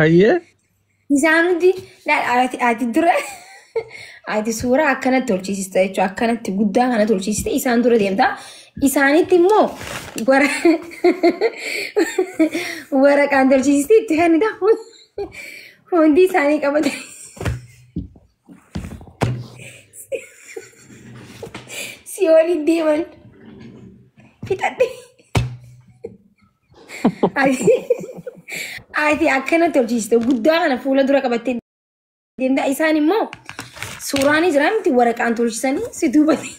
Ayyee. Isaan hundi ati dura ati suuraa akkanatti tolchisiista jechuudha. Akkanatti guddaa kana tolchisiiste isaan dura deemta. Isaanitti immoo waraqaan tolchisiiste itti kennita. Hundi isaanii qabate. Si waliin deeman. Fixadhe. Ati akkana tolchisiiste guddaa kana fuula dura qabattee deemta. Isaan immoo suuraan jira miti waraqaan tolchisanii si duubatti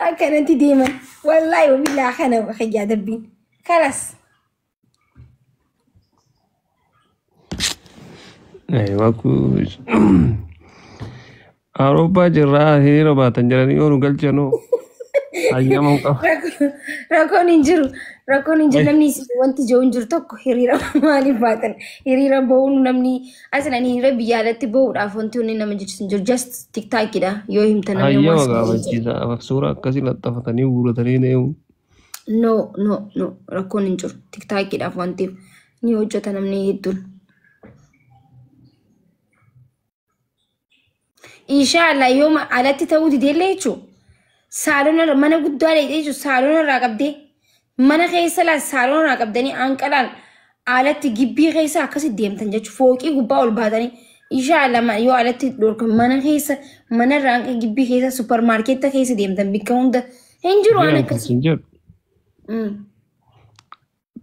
akkanatti deeman. Wallaahi wabillaa kana xiyyaa dabbiin. Kalas. Awurooppaa jirraa hiriira baatan jedhanii yoo nu galchanoo hayyama hin qabu. Rakkoon hin jiru. Rakkoon hin jiru. Namni wanti jiru hin jiru tokko hiriira maaliif baatan? Hiriira bahuun namni asirraan hiriira biyya alatti bahuudhaaf wanti hundi nama jechisu hin jiru. Just tiktaakidha yoo himtan namni Hayyama homaa si hin jedhu. gaafachiisa. Suura akkasii laxxafatanii guuratanii deemu. No, no, no, rakkoon hin jiru. Tiktaakiidhaaf waan ta'eef ni hojjeta namni hedduun. Inshaallah yooma alatti ta'uu dideellee jechuun saalona mana guddaa dheedhee jechuun saalona irraa qabdee mana keessa laal saalona irraa qabdanii hanqalaan alatti gibbii keessa akkasi deemtan jechuun fooqii gubbaa ol baatanii inshaallah yoo alatti dhorkan mana keessa mana irraa hanqa gibbii keessa supparmaarkeetta keessa deemtan bikka hunda hin jiru waan Jedhan akkasii. kan jedhu.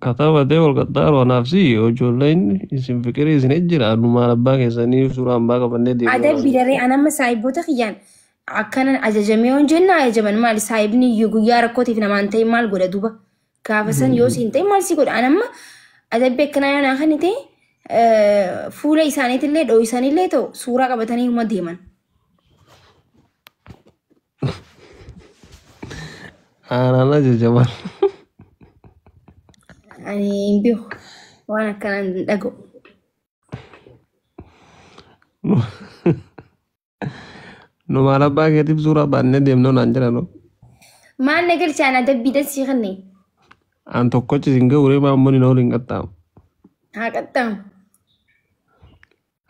Katabatee wal qaxxaaru anaaf si ijoolleen isin fiqirii isin jira anumaan abbaa keessanii suuraa hambaa qabannee deemnee Adabbi daree an amma saahiboota kiyyaan akkanan ajajamee yoon jenna ajajaman maali saahibni iyyuu guyyaa rakkootiif namaan ta'e maal godha duuba gaafa san yoo siin ta'e maal si godha an amma adabbi akkanaa yoo naa kan ta'e fuula isaaniitillee dhooyisanillee ta'u suuraa qabatanii huma deeman. Aanaan ajajaman. Ani hin beeku waan akkanaan hin dhaga'u. Numaan abbaa keetiif suuraa baannee deemnee naan jedhan. Maal na galcha an adabbiidhaan sii kenne An tokkochi isin ga'u maammoon hin waliin qaxxaamu. haa qaxxaamu.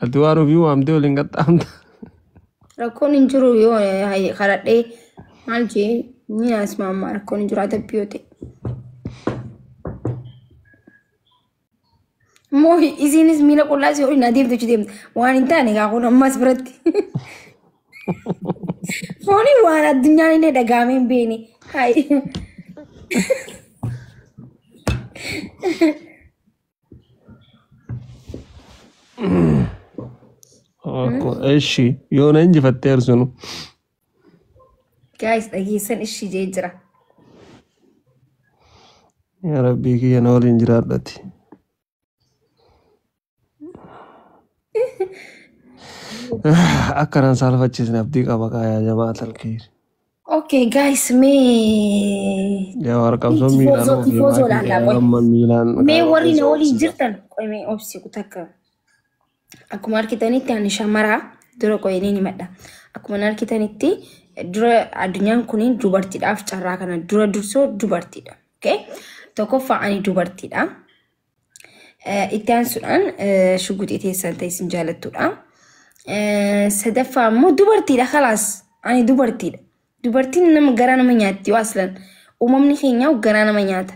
Ati waan ofii waamtee waliin qaxxaamta. Rakkoon hin jiru yoo kadhadhee maal jee ni naasmaamma rakkoon hin jiru adabbii yoo ta'e. Moo isinis miila qullaa si waliin adeemtu jechuudha deemta. Waan hin taane gaa kun ammas biratti. Fooni waan addunyaan illee dhagahamee hin beekne. Hayi. Eshi yoo na injifattee arsunu. Guys dhageessan ishii jee jira. Yaa Rabbii kiyya na waliin jiraadhati. Akkanaan saalfachiisne abdii qaba qaayaa jamaa talkiir. Okay guys mee Jawaar qabsoo miilaan tifoozoo oofne tifoozoo laallaa qoy. amma miilaan Mee warri na waliin jirtan qoy mee obsi takka. Akkuma argitanitti ani shamaraa dura qoyinii ni madha. Akkuma argitanitti dura addunyaan kun dubartiidhaaf carraa kana dura dursoo dubartiidha. Okay? Tokkoffaa ani dubartiidha. Itti aansuudhaan shuguxii teessan ta'e isin jaalattudha. Sadaffaa immoo dubartiidha kalaas ani dubartiidha. Dubartiin nama garaa nama nyaatti yoo aslan uumamni keenya garaa nama nyaata.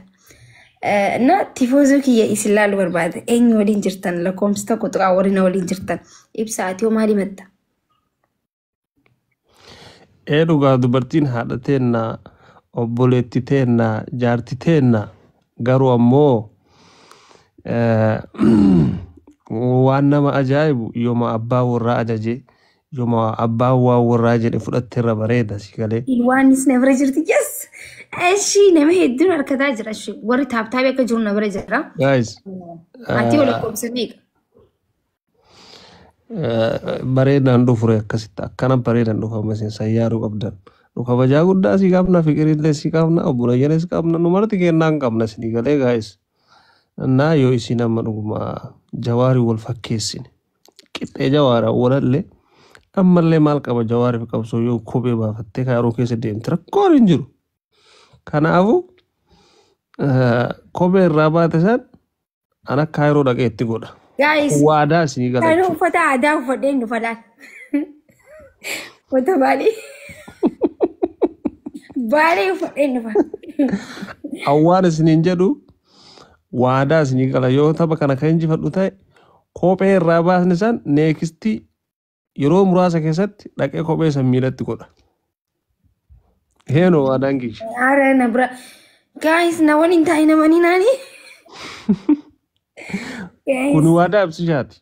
Na tifoozoo kiyya isin laalu barbaada. Eenyu waliin jirtan lakkoomsi tokko tuqaa warri na waliin jirtan. Ibsa ati hoo maal himatta? Ee dhugaa dubartiin haadha teenna obboleetti teenna jaarti teenna garuu ammoo waan nama ajaa'ibu yooma abbaa warraa ajaje yooma abbaan waan warraa jedhe fudhatte irra bareeda si galee. Ilwaanis na bira jirti. Yes! Ishii nama hedduun harkataa jira. Ishii warri taaptaabii akka jiru na bira jira. Guys Ati hoo lakkoomsa meeqa? Bareedaan dhufure akkasitti akkana bareedaan dhufa isin sayyaaruu qabdan. Nu kabajaa guddaa si qabna fiqirillee si qabna obboleeyyanis qabna nu marti kennaa hin qabna isinii galee guys. Naa yoo isin amma dhuguma jawaarii wal fakkeessine qixxee jawaara walallee ammallee maal qaba jawaariif qabsoo yoo kophee baafattee kaayiroo keessa deemte rakkoon hin jiru. Kanaafuu kophee irraa baate san an akka kaayiroo dhaqee itti godha. Guys, Waadaa isinii gala kan jechuudha. uffata aadaa uffadhee nu fadhaan. Uffata baalee. Baalee uffadhee nu fadhaan. Awwaan isiniin jedhu waadaa isinii gala yoo tapha kana kan injifadhu ta'e kophee irraa baasni san next yeroo muraasa keessatti dhaqee kophee san miilatti godha. Heenoo waadaan kiyya. Haara na bira. Guys, na waliin taa'e namanii naani. Guys. Kun waadaa ibsishaati.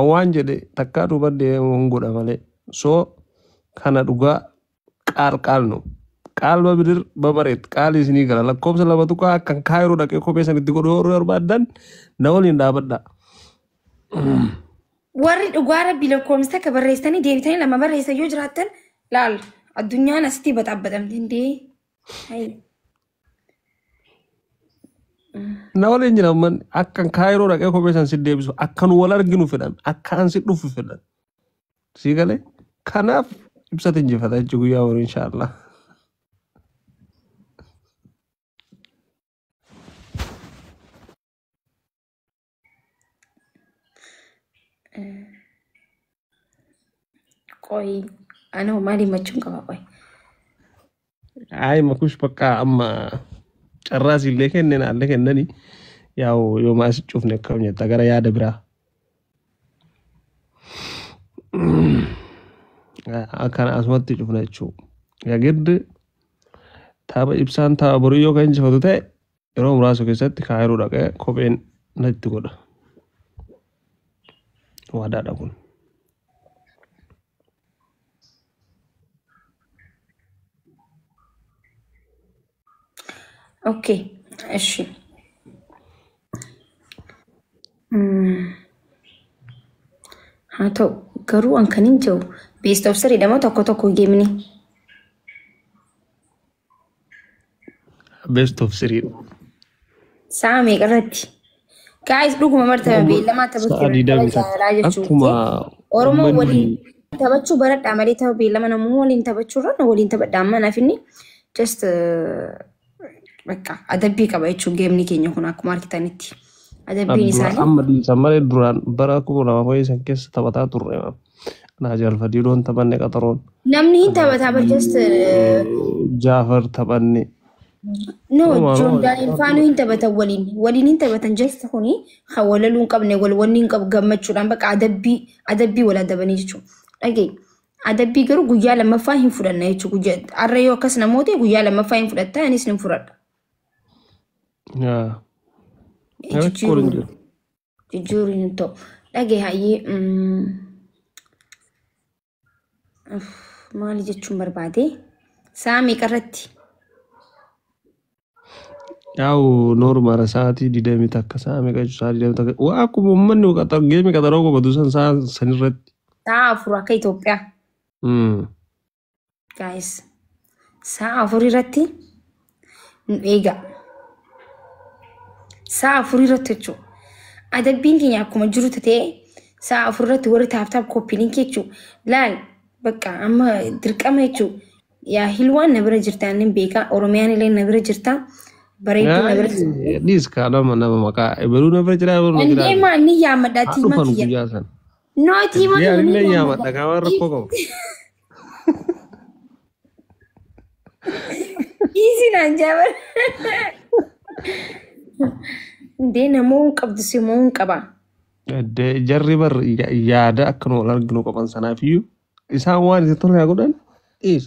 Awwaan jedhe takkaa duuba deemu hin godha malee. So kana dhugaa qaal qaalnu. Qaal babidir babareet qaali isinii gala lakkoofsa lama tuqaa akkan kaayiroo dhaqee kophee san itti godhu yoo barbaaddan na waliin dhaabadha. Warri dhugaa rabbi lakkoofsa takka barreessitanii deebitanii lama barreessan yoo jiraattan laal addunyaan asitti baxaabbatamte hundee. Hayi. Na waliin jira ummanni akkan kaayiroo dhaqee kophee san si deebisu akkan wal arginu fedhan akka an si dhufu fedhan. Sii galee kanaaf ibsati injifata jechuun guyyaa boru inshaallah. Qoyi ana maal himachuun qaba qoyi. Ay makush bakka amma carraas illee kenneen allee kennanii yaa'u yoo maas cufne akkam jetta gara yaada biraa. Akkana asumatti cufna jechuudha. Yagirdi tapha ibsaan tapha borii yoo kan injifatu ta'e yeroo muraasa keessatti kaayiroo dhaqee kopheen natti godha. Waadaadha kun. Okay, እሺ. Haa ta'u garuu an kan hin jiru best of three dha tokko tokko geemni. Best of three. Sa'a meeqa irratti? Guys, dhuguma martaba beellamaa Sa'a taphachuu digdamii takka. jaalalaa jechuudha. Akkuma Oromoo uummanni waliin taphachuu baradhaa malee tapha beellama namuu waliin taphachuu irra waliin taphadhaa amma naaf inni just bakka adabbii qaba jechuun geemni keenya kun akkuma argitanitti. Adabbiin isaanii amma dhiisan malee duraan bara 2005 keessa taphataa turre. Naa jaalfadiiloon taphanne qaxaroon. Namni hin taphataa bar just Jaafar taphanne. No, Numa John numa Daniel faanuu hin taphatan waliin. Waliin hin taphatan just kuni kan walaluu hin qabne wal wanni hin qabu gammachuudhaan bakka adabbii adabbii wal adabanii jechuudha. Dhagee adabbii garuu guyyaa lammaffaa hin fudhanna jechuudha. Guyyaa har'a yoo akkas namoota guyyaa lammaffaa hin fudhatta anis hin fudhadha. Yaa. Rakkoon hin Jijjiiruun jiru. jijjiiruun hin ta'u. Dhagee hayyee maali jechuun barbaade? Sa'a meeqa irratti? Yaa'u normal sa'aatii 21 sa'a meeqa jechuun sa'a 21 waa akkuma uummanni geemii qaxaroo qobatu san sa'a sanirratti. Sa'a 4 akka Itoophiyaa. Guys, sa'a 4 irratti nu eega. Sa'a 4 irratti jechuudha. Adabbiin keenya akkuma jiru ta'ee sa'a 4 irratti warri tap tap copy link jechuudha. Laal bakka amma dirqama jechuudha. Yaa hilwaan na bira jirta inni beeka. Oromiyaan illee na bira jirta. Bareedduu na bira jirta. Dhiis kaa nama nama maqaa ebaluu na bira jira ebaluu na jira. Deemaa ni yaammadha Haa tiima dhufan kiyya. guyyaa sana. No, tiima Iddee kiyya ni anillee yaammadha. yaamadha kaa waan rakkoo qabu. Dhiisi naan jaabar. Indee namoo hin qabdu simoo hin qaba. Iddee jarri bar yaada akka nu wal arginu qaban sanaafiyyuu isaan waan itti tole haa godhan dhiis.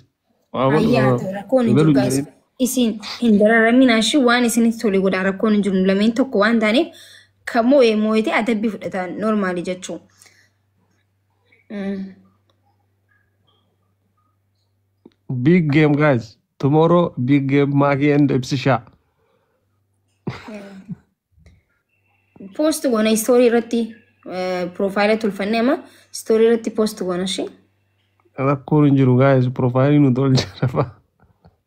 Waa godhu Ayyaa ta'u rakkoon hin jiru ebaluu hin guys. jedhin. Isin hin dararamin ashi waan isinitti tole godhaa rakkoon hin jiru lameen tokko waan taaneef kan moo'e moo'ete adabbii fudhata normal jechuun. Big game, guys. Tomorrow big game, Maki and Ibsisha. Post goona story irratti profile tolfannee amma story irratti post goona ishee. Rakkoon hin jiru guys. Profaayilii nu tolcha lafa.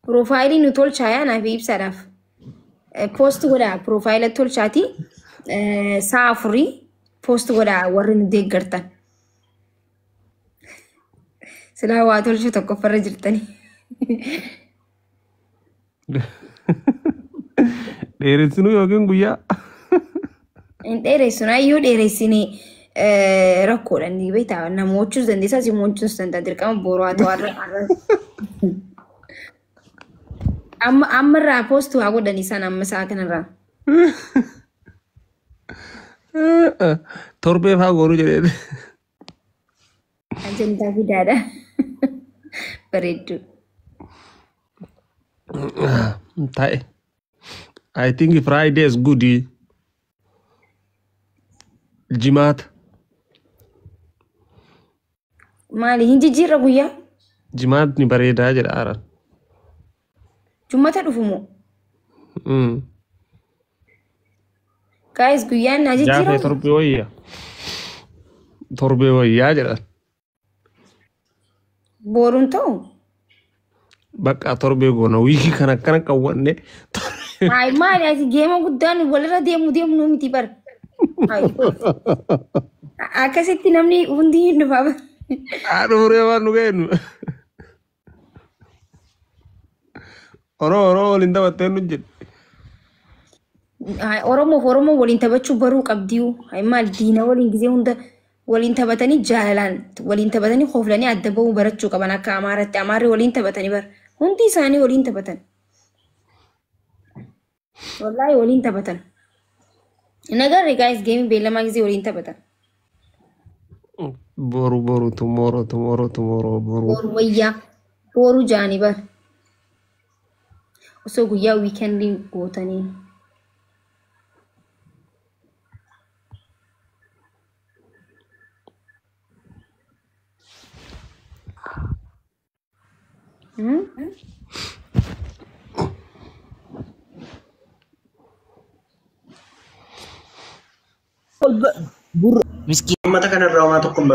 Profaayilii nu tolchaa yaa naaf ibsaadhaaf. Post godhaa profaayila tolchaati sa'a 4 post godhaa warri nu deeggartan. Silaa waa tolchuu tokkoffarra jirtanii. Dheeressinuu yookiin guyyaa. Hin dheeressinu ayyuu dheeressinee rakkoodha ni beektaa nama mo'achuus dandeessaa si mo'achuus danda'a dirqama boru haa ta'u har'a har'a. Amma ammarraa poostu haa godhan isaan amma sa'a kanarraa. Torbee faa goonuu jedhee. Ajandaa fidaadha. Bareedduu. Ta'e. I think Friday is good. Jimaata. Maali hin jijjiirra guyyaa? Jimaatni bareedaa jedha Aaraan. Jummata dhufu moo? Guys, guyyaan naa Jaafee jijjiiramu? torbee wayya. Torbee wayyaa jedhan. Boruun ta'u? Bakka torbee goona wiikii kana akkana qawwanne. Hayi maali ati geema guddaan walirra deemu deemu nuu miti bara. Hayi. Akkasitti namni hundi hin dhufaa bara. Haadha furee waan nu ga'eennu. Oroo oroo waliin taphattee nu jedhe. Hayi, Oromoof Oromoo waliin taphachuu baruu qabdiyu. Hayi maali diina waliin gisee hunda waliin taphatanii jaalalaan waliin taphatanii kooflanii adda bahuu barachuu qaban akka Amaaraatti. Amaarri waliin taphatanii bara. Hundi isaanii waliin taphatan. Wallaahi waliin taphatan. Nagarri guys geemii beellamaa gisee waliin taphatan. Boru boru tomorrow tomorrow tomorrow boru. Boru wayyaa. Boru jaanii bara. Osoo guyyaa weekendii gootanii. Miskiin Uummata kanarraa homaa tokko hin.